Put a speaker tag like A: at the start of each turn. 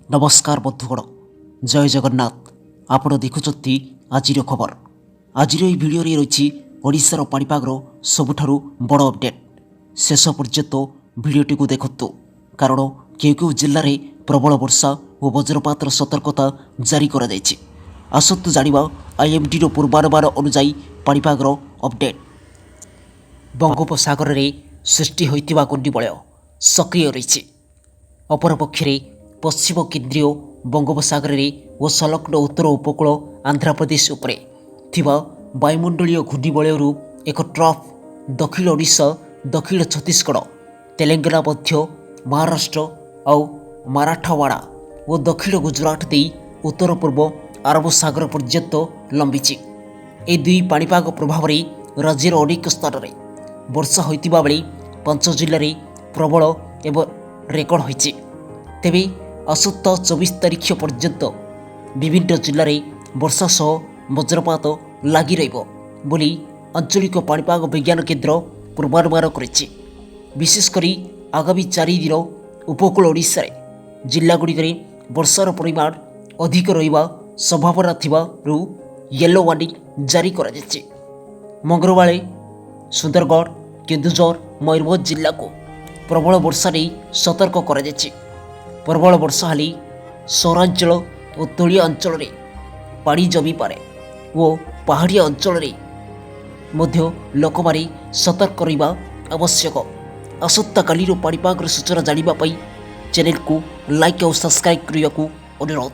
A: ନମସ୍କାର ବନ୍ଧୁଗଣ, ଜୟ ଜଗନ୍ନାଥ। ଆପଣ ଦେଖୁଛନ୍ତି ଆଜିର ଖବର। ଆଜିର ଏହି ଭିଡ଼ିଓରେ ରହିଛି ଓଡ଼ିଶାର ପାଣିପାଗର ସବୁଠାରୁ ବଡ଼ ଅପଡ଼େଟ୍। ଶେଷ ପର୍ଯ୍ୟନ୍ତ ଭିଡ଼ିଓଟିକୁ ଦେଖନ୍ତୁ, କାରଣ କେଉଁ କେଉଁ ଜିଲ୍ଲାରେ ପ୍ରବଳ ବର୍ଷା ଓ ବଜ୍ରପାତର ସତର୍କତା ଜାରି କରାଯାଇଛି। ଆସନ୍ତୁ ଜାଣିବା ଆଇଏମ୍ଡିର ପୂର୍ବାନୁମାନ ଅନୁଯାୟୀ ପାଣିପାଗର ଅପଡ଼େଟ୍। ବଙ୍ଗୋପସାଗରରେ ସୃଷ୍ଟି ହୋଇଥିବା ଘୂର୍ଣ୍ଣିବଳୟ ସକ୍ରିୟ ରହିଛି। ଅପରପକ୍ଷରେ ପଶ୍ଚିମ କେନ୍ଦ୍ରୀୟ ବଙ୍ଗୋପସାଗରରେ ଓ ସଂଲଗ୍ନ ଉତ୍ତର ଉପକୂଳ ଆନ୍ଧ୍ରପ୍ରଦେଶ ଉପରେ ଥିବା ବାୟୁମଣ୍ଡଳୀୟ ଘୂର୍ଣ୍ଣିବଳୟରୁ ଏକ ଟ୍ରଫ୍ ଦକ୍ଷିଣ ଓଡ଼ିଶା, ଦକ୍ଷିଣ ଛତିଶଗଡ଼, ତେଲେଙ୍ଗାନା, ମଧ୍ୟ ମହାରାଷ୍ଟ୍ର ଆଉ ମାରାଠାୱାଡ଼ା ଓ ଦକ୍ଷିଣ ଗୁଜୁରାଟ ଦେଇ ଉତ୍ତର ପୂର୍ବ ଆରବ ସାଗର ପର୍ଯ୍ୟନ୍ତ ଲମ୍ବିଛି। ଏହି ଦୁଇ ପାଣିପାଗ ପ୍ରଭାବରେ ରାଜ୍ୟର ଅନେକ ସ୍ଥାନରେ ବର୍ଷା ହୋଇଥିବା ବେଳେ 5 ଜିଲ୍ଲାରେ ପ୍ରବଳ ଏବଂ ରେକର୍ଡ ହୋଇଛି। ତେବେ ଆସନ୍ତା 24 ତାରିଖ ପର୍ଯ୍ୟନ୍ତ ବିଭିନ୍ନ ଜିଲ୍ଲାରେ ବର୍ଷା ସହ ବଜ୍ରପାତ ଲାଗି ରହିବ ବୋଲି ଆଞ୍ଚଳିକ ପାଣିପାଗ ବିଜ୍ଞାନ କେନ୍ଦ୍ର ପୂର୍ବାନୁମାନ କରିଛି। ବିଶେଷ କରି ଆଗାମୀ 4 ଦିନ ଉପକୂଳ ଓଡ଼ିଶାରେ ଜିଲ୍ଲାଗୁଡ଼ିକରେ ବର୍ଷାର ପରିମାଣ ଅଧିକ ରହିବା ସମ୍ଭାବନା ଥିବାରୁ ୟେଲୋ ୱାର୍ଣ୍ଣିଂ ଜାରି କରାଯାଇଛି। ମଙ୍ଗଳବାର ସୁନ୍ଦରଗଡ଼, କେନ୍ଦୁଝର, ମୟୂରଭଞ୍ଜ ଜିଲ୍ଲାକୁ ପ୍ରବଳ ବର୍ଷା ନେଇ ସତର୍କ କରାଯାଇଛି। ପ୍ରବଳ ବର୍ଷା ହେଲେ ସହରାଞ୍ଚଳ ଓ ତଳିଆ ଅଞ୍ଚଳରେ ପାଣି ଜମିପାରେ ଓ ପାହାଡ଼ିଆ ଅଞ୍ଚଳରେ ମଧ୍ୟ ଲୋକମାନେ ସତର୍କ ରହିବା ଆବଶ୍ୟକ। ଆସନ୍ତାକାଲିର ପାଣିପାଗର ସୂଚନା ଜାଣିବା ପାଇଁ ଚ୍ୟାନେଲକୁ ଲାଇକ୍ ଆଉ ସବସ୍କ୍ରାଇବ୍ କରିବାକୁ ଅନୁରୋଧ।